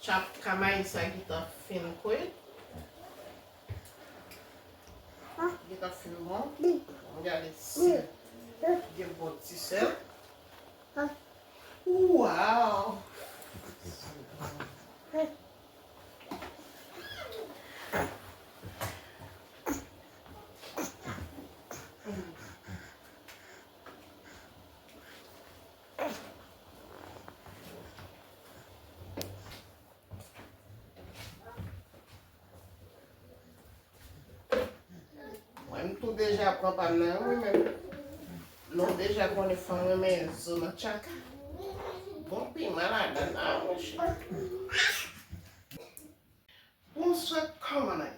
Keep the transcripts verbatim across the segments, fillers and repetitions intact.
Chaka mayi sa gentan fin kwit. Gentan fin bon. Gade si gen bon ti sèl. Wow! Mwen, m tou deja pran pa m nan, wi, men nou deja konnen fanm renmen zo nan tchaka. Bon piman ladan nan, monchè. Bonswa, kòman nou ye?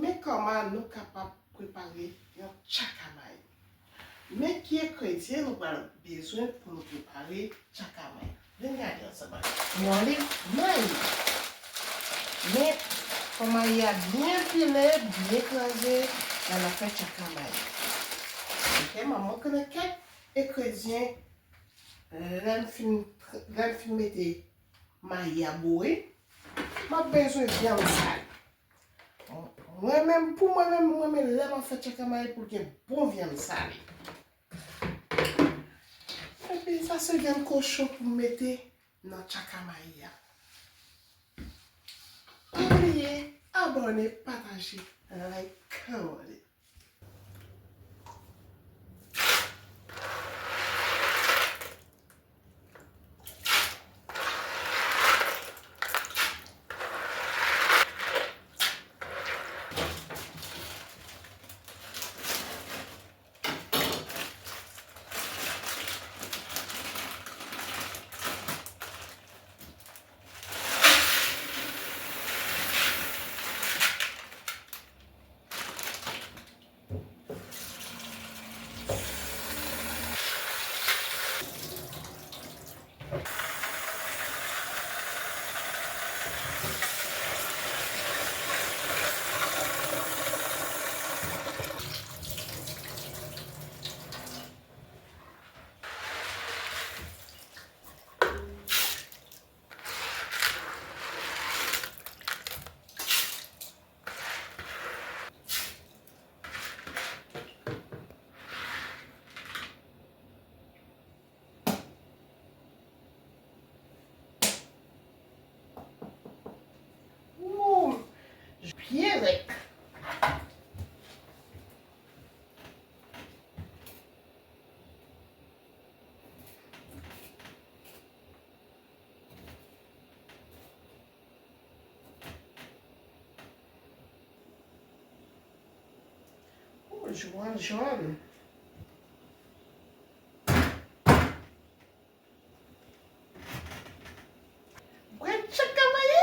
Men kòman nou kapab prepare yon tchaka mayi. Men ki engredyan nou pral bezwen pou nou prepare tchaka mayi. Vin gade ansanm avè m. Yon liv mayi. Men, fò mayi a byen pile, byen kraze, lè n ap fè tchaka mayi. Ok, m ap montre nou kèk engredyan. Lè n fin, lè n fin mete mayi a bouyi, m ap bezwen vyann sale. Mwen menm, pou mwen menm, mwen menm, lè m ap fè tchaka mayi pou l gen bon vyann sale. Epi sa se vyann kochon pou m mete nan tchaka mayi a. Pa bliye abòne, pataje, like, kòmante. Ooh, byen rèd. Oh, jwèl jòn. Bwè tchaka mayi!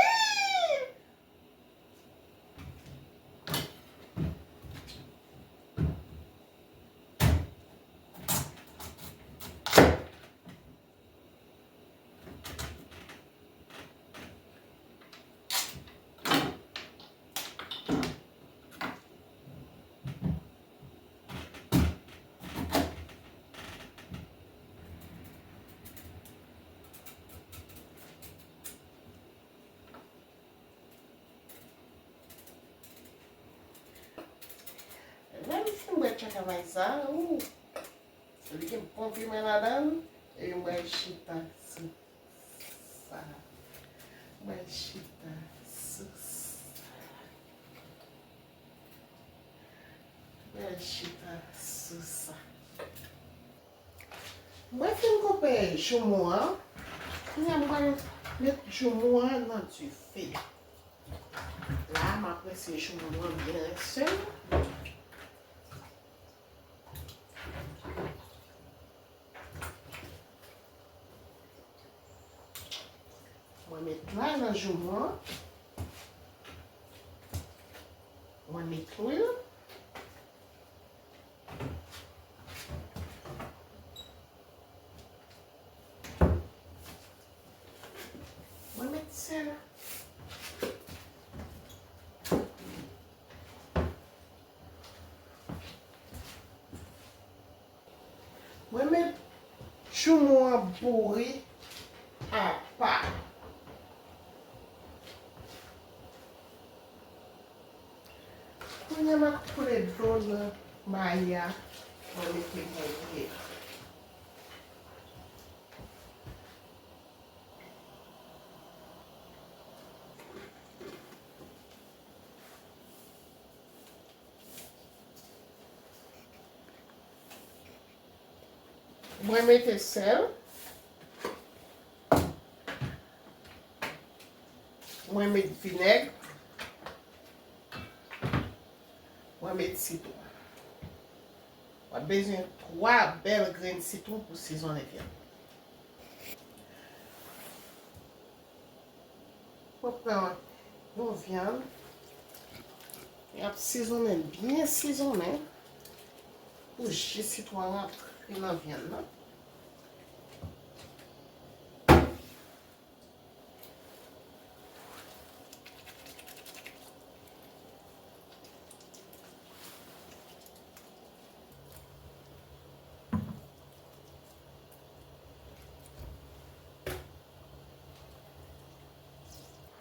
Lè m fin bwè tchaka mayi sa, ooh, li gen bon piman ladan l, epi m pral chita sou sa. M pral chita sou sa. M pral chita sou sa. Mwen fin koupe joumou an. Kounye a m pral met joumou an nan dife. La, m ap rense joumou an byen rense l. Mwen met lay nan joumou an. Mwen met lwil. Mwen met sèl. Mwen met joumou an bouyi apa. Nan mayi a, mwen mete bouyi. Mwen mete sèl. Mwen met vinèg. Mwen met sitwon. W ap bezwen twa bèl grenn sitwon pou sizonnen vyann. Mwen pran yon vyann. Y ap sizonnen l byen sizonnen pou ji sitwon an rantre nan vyann nan.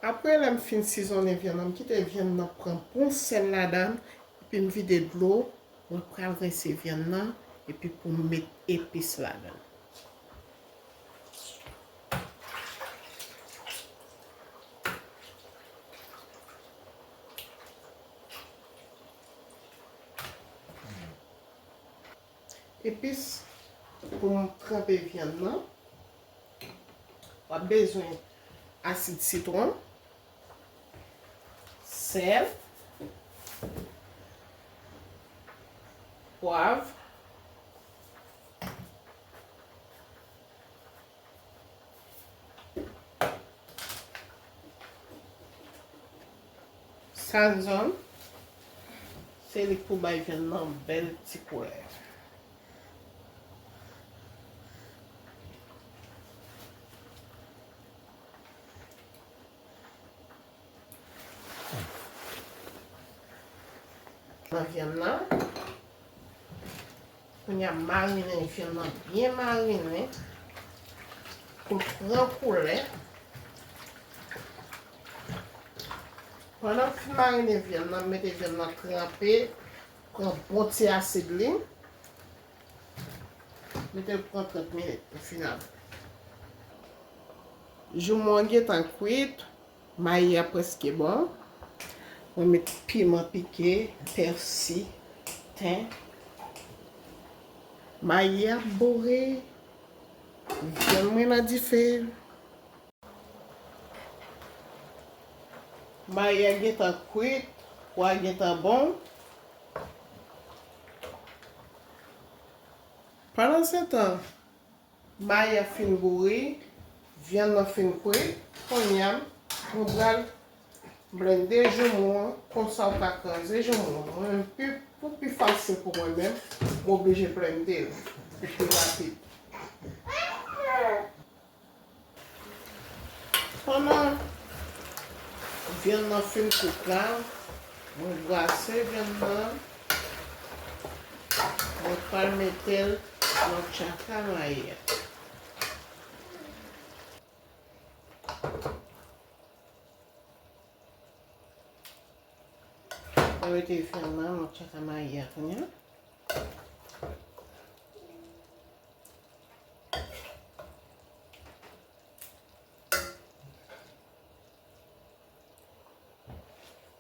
Apre lè m fin sizonnen vyann nan, m kite vyann nan pran bon sèl ladan l, epi m vide dlo, mwen pral rense vyann nan, epi pou m met epis ladan l. Epis pou m tranpe vyann nan. W ap bezwen asid sitwon, sèl, pwav, Sazon, se li k pou bay vyann nan bèl ti koulè. Nan vyann nan. Kounye a, marinen vyann nan byen marinen pou l pran koulè. Pandan m fin marinen vyann nan, m mete vyann nan tranpe, pran bon ti asid li. Mete l pran trant minit pou final. Joumon an gentan kwit. Mayi a prèske bon. Mwen met piman pike, pèsi, ten. Mayi a ap bore. Vyann mwen nan dife. Mayi a gentan kwit, pwa gentan bon. Pandansetan, mayi a fin bouyi, vyann nan fin kwi, kounye a, mwen pral blende joumon an, konsa w ka kraze joumon an. Mwen menm, pi, pou pi fasil pou mwen menm, m oblije blende l pou pi rapid. Pandan vyann nan fin kwit la, mwen brase vyann nan, mwen pral mete l nan tchaka mayi a. Mwen mete vyann nan nan tchaka mayi a kounye a.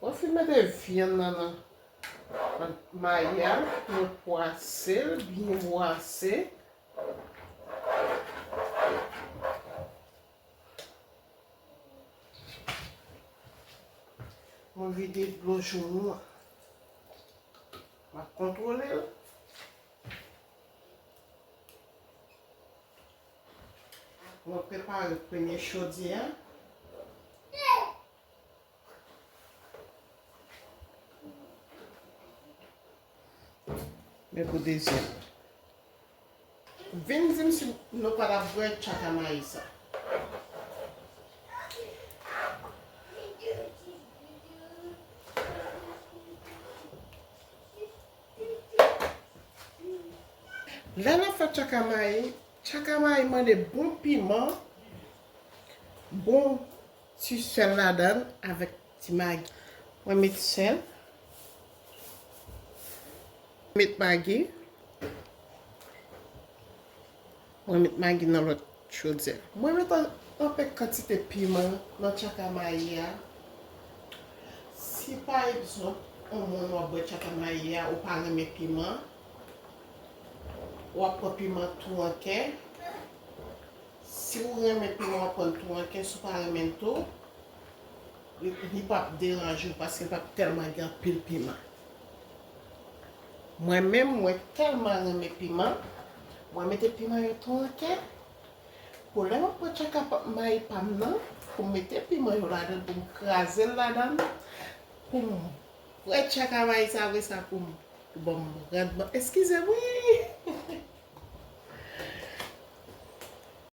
Mwen fin mete vyann nan nan mayi a, mwen pwase l, byen pwase. Mwen vide dlo joumon an. M ap kontwole l. Mwen prepare premye chodyè a. Men pou dezyèm. Vin di m si nou pa t ap bwè tchaka mayi sa. Lè n ap fè tchaka mayi, tchaka mayi mande bon piman, bon ti sèl ladan l avèk ti magi. Mwen met sèl. Met magi. Mwen met magi nan lòt chodyè. Mwen met an- anpil kantite piman nan tchaka mayi a. Si pa egzanp, yon moun w ap bwè tchaka mayi a, ou pa renmen piman, w ap pran piman tou an kè. Si w renmen piman, w ap pran tou an kè. Si w pa renmen l tou, li, li p ap deranje w paske l p ap tèlman gen anpil piman. Mwen menm, mwen tèlman renmen piman, mwen mete piman yo tou an kè. Pou lè m ap pran tchaka pa- mayi pa m nan, pou m mete piman yo ladan l, pou m kraze l ladan l, pou m bwè tchaka mayi sa, apre sa pou m, pou ban m randman. Eskize m, wi!